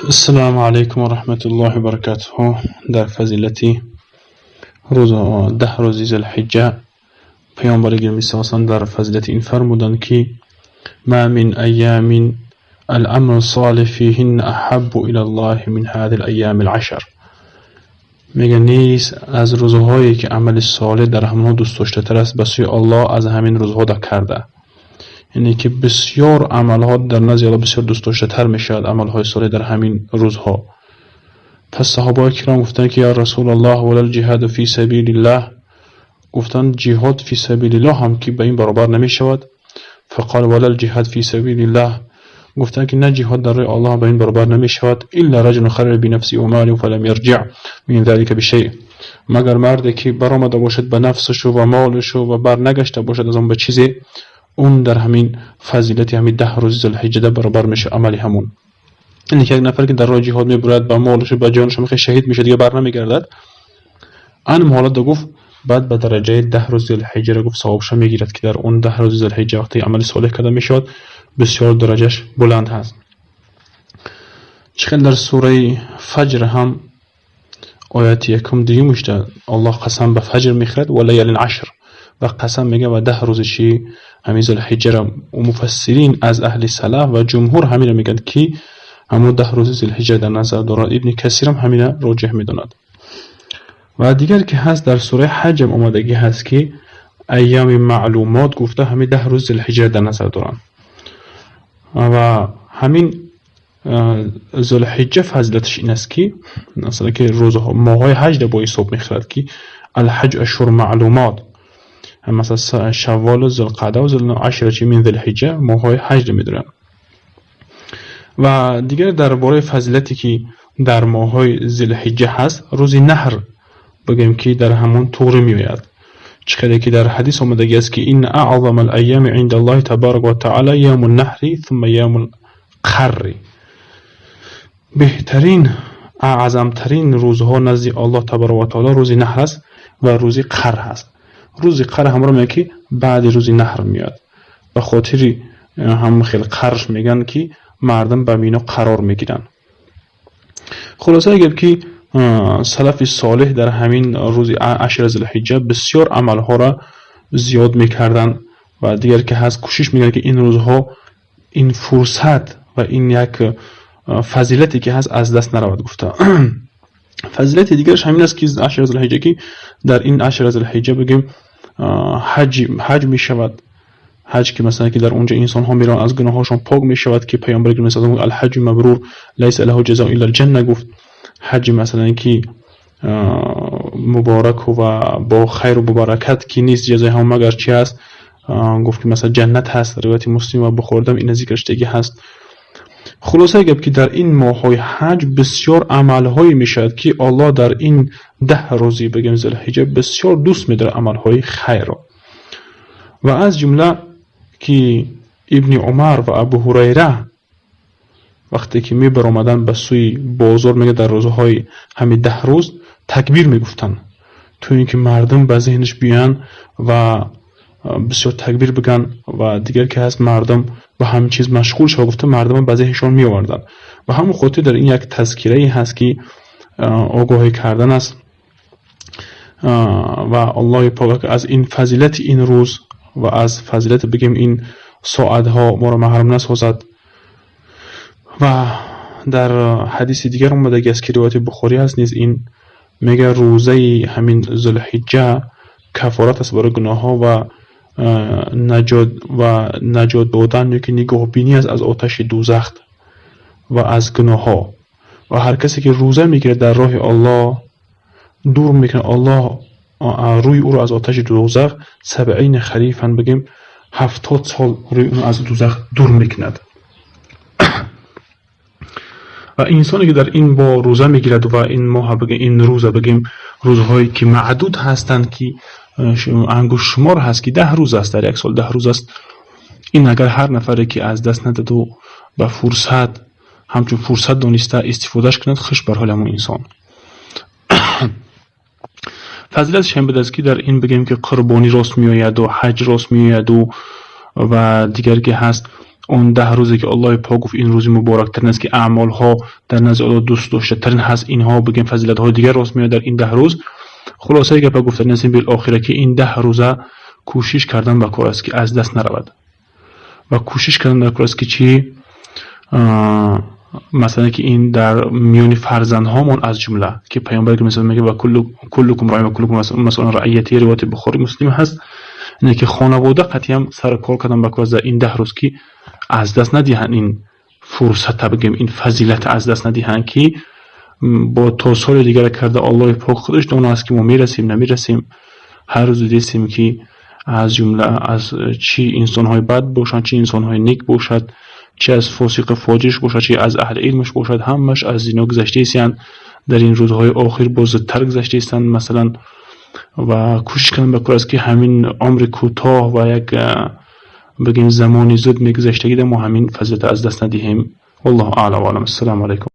Ассалому алайкум ва раҳматуллоҳи ва баракатуҳ. Дар фазилати рӯз 10 рӯзи Зулҳиҷҷа Паёмбари гиромӣ саллаллоҳу дар фазилати ин фармуданд, ки ма мин айёмин ал-амру солиҳ фиҳинна аҳаббу илаллоҳи мин ҳазиҳил айёмил ашр. Мега нест аз рӯзҳое ки амали солеҳ дар ҳамонҳо дӯстдоштатар аст ба сӯи Аллоҳ аз ҳамин рӯзҳо да карда. Яъне ки бисёр амалҳо дар назди Аллоҳ бисёр дӯстдоштатар мешавад, амалҳои солеҳ дар ҳамин рӯзҳо. Пас саҳобаи киром гуфтанд, ки я Расулаллоҳ, валал ҷиҳаду фи сабилиллаҳ? Гуфтанд, ҷиҳод фи сабилиллаҳ ҳам ки ба ин баробар намешавад. Фақол валал ҷиҳад фи сабилиллаҳ. Гуфтанд, ки на, ҷиҳод дар роҳи Аллоҳ ба ин баробар намешавад. Илла раҷулун хараҷа бинафсиҳи ва молиҳи фалам ярҷиъ мин залика бишай. Магар марде ки баромада бошад ба нафсашу ва молашу ва барнагашта бошад аз он ба чизе, он дар ҳамин фазилати ҳамин 10 рӯзи Зулҳиҷҷа баробар мешавад амали ҳамон. Яъне ки як нафар ки дар роҳи ҷиҳод мебурад, ба молашу ба ҷонашу мехоҳад шаҳид мешавад, дига бар намегардад. Анам ҳолатда гуфт, баъд ба дараҷаи 10 рӯзи Зулҳиҷҷаро гуфт савобша мегирад, ки дар он 10 рӯзи Зулҳиҷҷа вақте амали солеҳ карда мешавад, бисёр дараҷаш буланд ҳаст. Чӣ хел дар сураи Фаҷр ҳам ояти якум дуюмушда Аллоҳ қасам ба фаҷр мехӯрад ва лаялин ашр ва қасам мега ва 10 рӯзи чи ҳамин Зулҳиҷҷаро. Муфассирин аз аҳли салаф ва ҷумҳур ҳаминро мегӯянд, ки ҳамон 10 рӯзи Зулҳиҷҷа дар назар дорад. Ибни Касирам ҳамина роҷеҳ медонад. Ва дигар ки ҳаст, дар сураи Ҳаҷам омадагӣ ҳаст, ки айёми маълумот гуфта ҳамин 10 рӯзи Зулҳиҷҷа дар назар доранд. Ва ҳамин Зулҳиҷҷа фазилаташ ин аст, ки масалан ки рӯзҳо моҳҳои ҳаҷда бо ҳисоб мехӯрад, ки алҳаҷ ашҳур маълумот, масалан Шавволу Зулқаъда ва Зулашра чи мин Зулҳиҷҷа моҳҳои ҳаҷда медоранд. Ва дигар дар бораи фазилате ки дар моҳҳои Зулҳиҷҷа ҳаст, рӯзи наҳр бигӯем, ки дар ҳамон туғри меояд. Чӣ қадар ки дар ҳадис омадагӣ аст, ки инна аъзама ал-айёми инда Аллоҳи табарака ва таъала явму наҳри сумма явмул қарри. Беҳтарин, аъзамтарин рӯзҳо назди Аллоҳ табарака ва таъала рӯзи наҳр аст ва рӯзи қар ҳаст. Рӯзи қар ҳамро мегӯянд, ки баъди рӯзи наҳр меояд. Ба хотири ҳамон хел қарш мегӯянд, ки мардум ба Мино қарор мегиранд. Хулосаи гап, ки салафи солеҳ дар ҳамин рӯзи ашри Зулҳиҷҷа бисёр амалҳоро зиёд мекарданд ва дигар ки ҳаст, кӯшиш мекарданд, ки ин рӯзҳо, ин фурсат ва ин як фазилате ки ҳаст, аз даст наравад гуфта. Фазилати дигараш ҳамин аст, ки ашри Зулҳиҷҷа, ки дар ин ашри Зулҳиҷҷа бигӯем ҳаҷ мешавад. Ҳаҷ ки масалан ки дар онҷо инсонҳо мераванд, аз гуноҳҳошон пок мешавад, ки Паёмбари гиромӣ саллаллоҳу алҳаҷу мабрур лайса лаҳу ҷазоун илла алҷанна гуфт. Ҳаҷи масалан ки мубораку ва бо хайру баракат ки нест ҷазои ҳамон магар чи ҳаст? Гуфт, ки масалан ҷаннат ҳаст. Ривояти Муслим ва Бухоридам ина зикр шудагӣ ҳаст. Хулосаи гап, ки дар ин моҳҳои ҳаҷ бисёр амалҳое мешавад, ки Аллоҳ дар ин 10 рӯзи бигӯем Зулҳиҷҷа бисёр дӯст медорад амалҳои хайрро. Ва аз ҷумла ки Ибни Умар ва Абу Ҳурайра вақте ки мебаромаданд ба сӯи бозор, мега дар рӯзҳои ҳамин 10 рӯз такбир мегуфтанд, то ин ки мардум ба зеҳнаш биёянд ва бисёр такбир бигӯянд. Ва дигар ки ҳаст, мардум ба ҳамин чиз машғул шава гуфта, мардума ба зеҳншон меоварданд. Ба ҳамон хотир дар ин як тазкирае ҳаст, ки огоҳӣ кардан аст. Ва Аллоҳи пок аз ин фазилати ин рӯз ва аз фазилати бигем ин соатҳо моро маҳрум насозад. Ва дар ҳадиси дигар омадагӣ аст, ки ривояти Бухорӣ ҳаст низ, ин мега рӯзаи ҳамин Зулҳиҷҷа кафорат аст барои гуноҳҳо ва наҷот ва наҷот додан ё ки нигоҳбинӣ аст аз оташи дӯзах ва аз гуноҳҳо. Ва ҳар касе ки рӯза мегирад дар роҳи Аллоҳ, дур мекунад Аллоҳ рӯи ӯро аз оташи дӯзах сабъина харифан, бигем 70 сол рӯи ӯро аз дӯзах дур мекунад. Ва инсоне ки дар ин бо рӯза мегирад ва ин моҳа бигем, ин рӯза бигем, рӯзҳое ки маъдуд ҳастанд, ки ангуштшумор ҳаст, ки 10 рӯз аст, дар як сол 10 рӯз аст. Ин агар ҳар нафаре ки аз даст нададу ба фурсат ҳамчун фурсат дониста истифодааш кунад, хуш бар ҳоли ҳамон инсон. Фазилаташ ҳамин будааст, ки дар ин бигем ки қурбонӣ рост меояду ҳаҷ рост меояду ва дигар ки ҳаст. Он 10 рӯзе ки Аллоҳи пок гуфт, ин рӯзи муборактарин аст, ки аъмолҳо дар назди Аллоҳ дӯст доштатарин ҳаст, инҳо бигем фазилатҳои дигар рост меояд дар ин 10 рӯз. Хулосаи гапа гуфтани ҳастем билохира, ки ин 10 рӯза кӯшиш кардан ба кор аст, ки аз даст наравад, ва кӯшиш кардан дар кор аст, ки чӣ, масалан, ки ин дар миёни фарзандҳомон, аз ҷумла ки паёмбар мегӯяд: "Ва куллукум роин ва куллукум масъулун раияти", ривояти Бухори, Муслим ҳаст. Ине ки хонавода қатъиям сари кор кардан ба кор аст дар ин 10 рӯз, ки аз даст надиҳанд ин фурсата, бигем, ин фазилата аз даст надиҳанд, ки бо то соли дигара карда, Аллоҳи пок худаш дона аст, ки мо мерасем, намерасем. Ҳар рӯз дидестем, ки аз ҷумла аз чӣ инсонҳои бад бошанд, чӣ инсонҳои нек бошад, чӣ аз фосиқу фоҷирш бошад, чӣ аз аҳли илмш бошад, ҳамаш аз ино гузаштаистанд. Дар ин рӯзҳои охир боз зудтар гузаштаистанд, масалан. Ва кӯшиш кардан ба кор аст, ки ҳамин умри кӯтоҳ ва як, бигем, замони зуд мегузаштагида мо ҳамин фазилата аз даст надиҳем. Валлоҳу аълам ва аълам. Ассалому алайкум.